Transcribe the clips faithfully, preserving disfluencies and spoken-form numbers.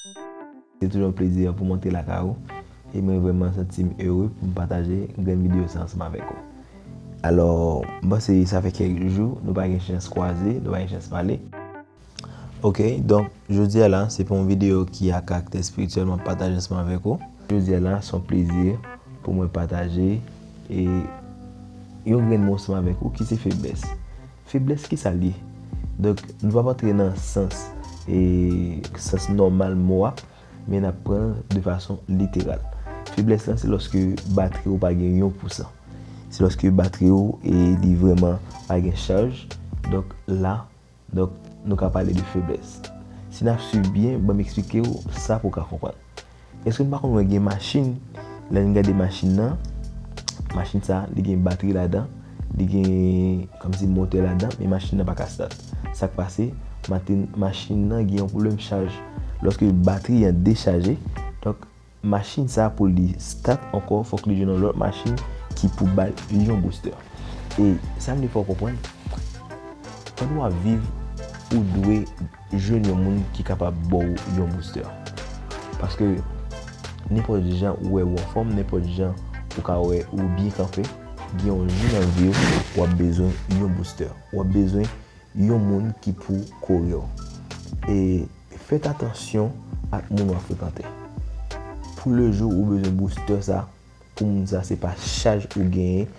Se toujou yon plezi pou m antre lakay ou. E mwen vrèman santi m ere pou m pataje grenn videyo sa ansanm avèk ou. Alò, m panse sa fè kèk jou nou pa gen chans kwaze, nou pa gen chans pale. Ok, donk, jodi a la, se pou yon videyo ki a karaktè espirityèl m ap pataje ansanm avèk ou. Jodi a la, se yon plezi pou mwen pataje e yon grenn mo ansanm avèk ou ki se feblès. Feblès, ki sa l ye? Donk, nou p ap antre nan sans, e, sans nòmal mo a, men n ap pran l de fason literal. Feblès lan, se lòske batri ou pa gen yon pousan. Se lòske batri ou, e, li vrèman pa gen chaj. Donk, la, donk, nou ka pale de feblès. Si n ap swiv byen, ban m eksplike w sa pou w ka konprann. Èske nou pa konn wè gen machin? Lè n gade machin nan, machin sa, li gen batri ladan, li gen kòmsi motè ladan, men machin nan pa ka stat. Sa k pase? Maten, machin nan gen yon pwoblèm chaj. Lòske batri an dechaje, donk, machin sa pou li stat ankò, fòk li jwenn yon lòt machin ki pou ba l yon booster. E sa m vle fè w konprann, pandan w ap viv, ou dwe jwenn yon moun ki kapab ba w yon booster. Paske nenpòt jan ou wè ou anfòm, nenpòt jan ou ka wè ou byen kanpe, gen yon jou nan vi w, w ap bezwen yon booster. W ap bezwen yon moun ki pou kore w. E fèt atansyon ak moun w ap frekante. Pou le jou ou bezwen booster sa, pou moun sa se pa chaj ou genyen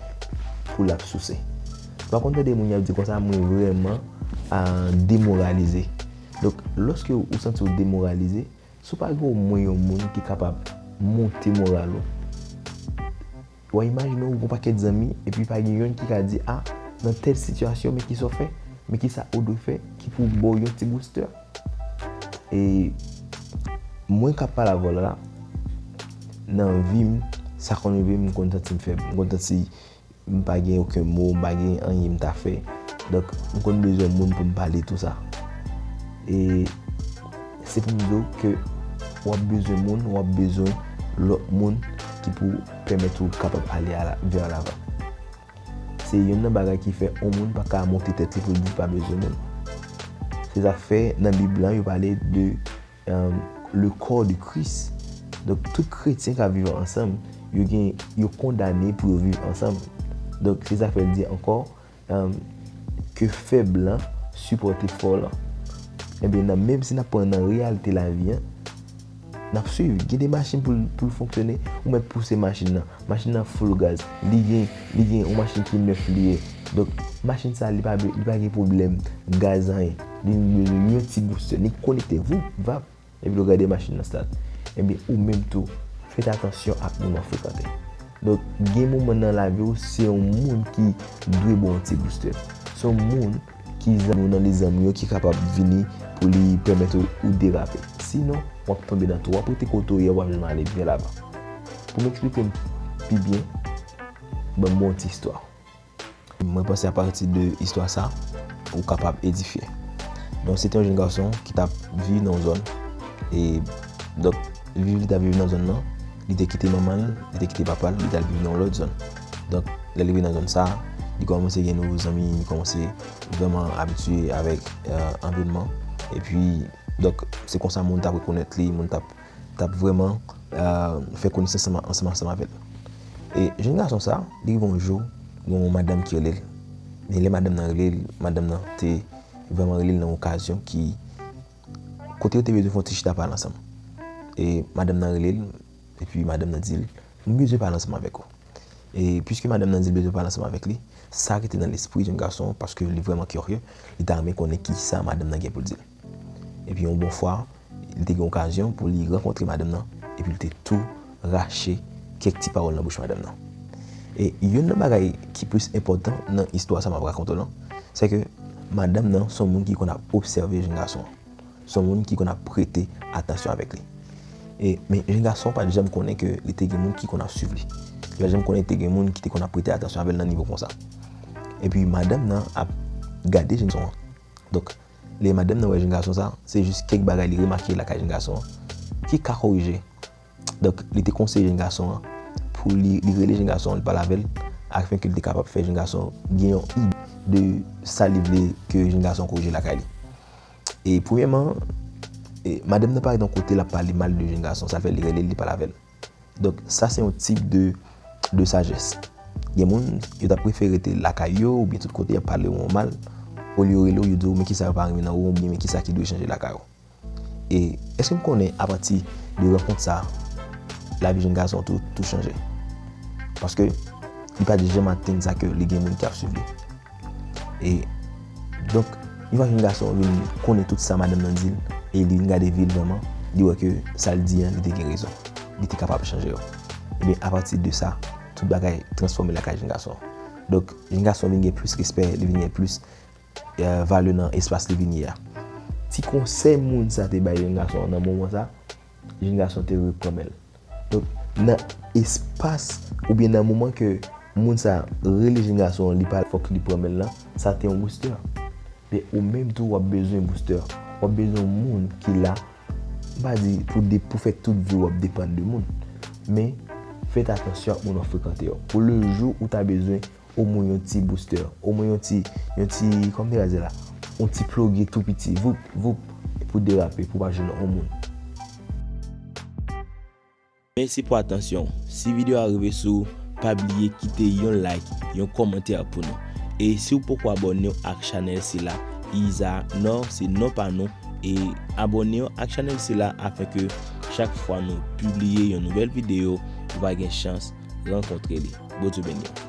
pou l ap souse. M pa konn tande moun y ap di konsa, mwen vrèman, a, demoralize. Donk, lòske ou santi w demoralize, si w pa gen omwen yon moun ki kapab monte moral ou, w a imajine w gen yon pakèt zanmi, epi pa gen yonn ki ka di, a, nan tèl sitiyasyon, men ki sa w fè, men ki sa ou dwe fè, ki pou ba w yon ti booster. E mwen k ap pale avè w la, nan vi m, sa konn rive m, m konn santi m fèb, m konn santi m pa gen okenn mo, m pa gen anyen m ta fè. Donk, m konn bezwen moun pou m pale tou sa. E se pou m di w ke w ap bezwen moun, w ap bezwen lòt moun ki pou pèmèt ou kapab ale a la, vè lavan. Se youn nan bagay ki fè yon moun pa ka monte tèt li pou l di l pa bezwen moun. Se sa k fè nan Bib lan, yo pale de, euh, le corps de Christ. Donk, tout kretyen k ap viv ansanm, yo gen, yo kondane pou yo viv ansanm. Donk, se sa k fè l di ankò, euh, ke fèb lan sipòte fò lan. Ebyen, nan, menm si n ap pran nan reyalite lavi an, n ap swiv. Gen de machin pou l, pou l fonksyone, ou mèt pouse machin nan. Machin nan full gaz. Li gen, li gen yon machin ki nèf li ye. Donk, machin sa, li pa, li pa gen pwoblèm gaz anyen. Li bezwen yon ti booster. Li konekte, voup, vap. Epi lè w gade machin nan stat. Ebyen, ou menm tou, fèt atansyon ak moun w ap frekante. Donk, gen moman nan lavi w, se yon moun ki dwe ba w yon ti booster. Se yon moun ki zanmi w nan lezanmi yo ki kapab vini pou li pèmèt ou, ou derape. Sinon, w ap tonbe nan twou, w ap rete kote w ye, w ap janm ale byen lavan. Pou m eksplike m pi byen, ban m yon ti istwa. Mwen panse apati de istwa sa, ou kapab edifye. Donk, se te yon jèn gason ki t ap viv nan yon zòn. E, donk, viv li t ap viv nan zòn nan, li te kite manman l, li te kite papa l, li t al viv nan yon lòt zòn. Donk, lè li rive nan zòn sa, li kòmanse gen nouvo zanmi, li kòmanse vrèman abitye avèk, euh, anviwònman. Epi, donk, se konsa moun t ap rekonèt li, moun t ap, t ap vrèman, euh, fè konesans ansanm, ansanm, ansanm avè l. E jèn gason sa, li rive yon jou, gen yon madanm ki rele l. Men lè madanm nan rele l, madanm nan te vrèman rele l nan yon okazyon ki, kote yo te bezwen fè yon ti chita pale ansanm. E madanm nan rele l, epi madanm nan di l, "M bezwen pale ansanm avèk ou." E piske madanm nan di l bezwen pale ansanm avèk li, sa rete nan lespri jèn gason an, paske li vrèman kirye, li ta renmen konnen kisa madanm nan gen pou l di l. Epi yon bon fwa, li te gen okazyon pou li rankontre madanm nan, epi li te tou rache kèk ti pawòl nan bouch madanm nan. E youn nan bagay ki plis enpòtan nan istwa sa m ap rakonte w lan, se ke madanm nan se yon moun ki konn ap obsève jèn gason an. Se yon moun ki konn ap prete atansyon avèk li. E, men jèn gason an pa t janm konnen ke li te gen moun ki konn ap swiv li. Li pa t janm konnen te gen moun ki te konn ap prete atansyon avè l nan nivo konsa. Epi madanm nan ap gade jèn gason an. Donk, lè madanm nan wè jèn gason sa, se jis kèk bagay li remake lakay jèn gason an ki ka korije. Donk, li te konseye jèn gason an pou li, li rele jèn gason an, li pale avè l, afenke li te kapab fè jèn gason an gen yon ide de sa li vle ke jèn gason an korije lakay li. E premyèman, E madanm nan parèt yon kote, l ap pale mal de jèn gason, sa fè li rele l, li pale avè l. Donk, sa se yon tip de, de sajès. Gen moun, yo ta prefere rete lakay yo, oubyen tout kote, y ap pale w mal, olye yo rele w, yo di w, men kisa yo pa renmen nan ou, oubyen men kisa ki dwe chanje lakay ou. E èske m konnen apati de rankont sa, lavi jèn gason tou, tou chanje? Paske li pa t janm atenn sa ke li gen moun ki ap swiv li. E donk, yon fwa jèn gason vin konnen tout sa madanm nan di l, e li vin gade vi l vrèman, li wè ke sa l di an, li te gen rezon. Li te kapab chanje yo. Ebyen, apati de sa, tout bagay transfòme lakay jèn gason. Donk, jèn gason vin gen plis respè, li vin gen plis, eh, valè nan espas li vin ye a. Ti konsèy moun sa te bay jèn gason an nan moman sa, jèn gason te reprann men l. Donk, nan espas oubyen nan moman ke moun sa rele jèn gason an, li pa fòk li pran men l lan, sa te yon booster. Men ou menm tou, w ap bezwen booster. W ap bezwen yon moun ki la, m pa di pou de, pou fè tout vi w ap depann de moun. Men, fèt atansyon ak moun w ap frekante yo. Pou le jou ou ta bezwen omwen yon ti booster, omwen yon ti, yon ti, kòman te ka di la, yon ti ploge tou piti, voup, voup, pou derape, pou pa jwenn yon moun. Mèsi pou atansyon w. Si videyo a rive sou ou, pa bliye kite yon like, yon kòmantè pou nou. E si w poko abòne w ak chanèl sila, Iza Nò se non pa nou, e abòne w ak chanèl sila afin ke chak fwa nou pibliye yon nouvèl videyo, ou va gen chans rankontre li. Bondye beni w.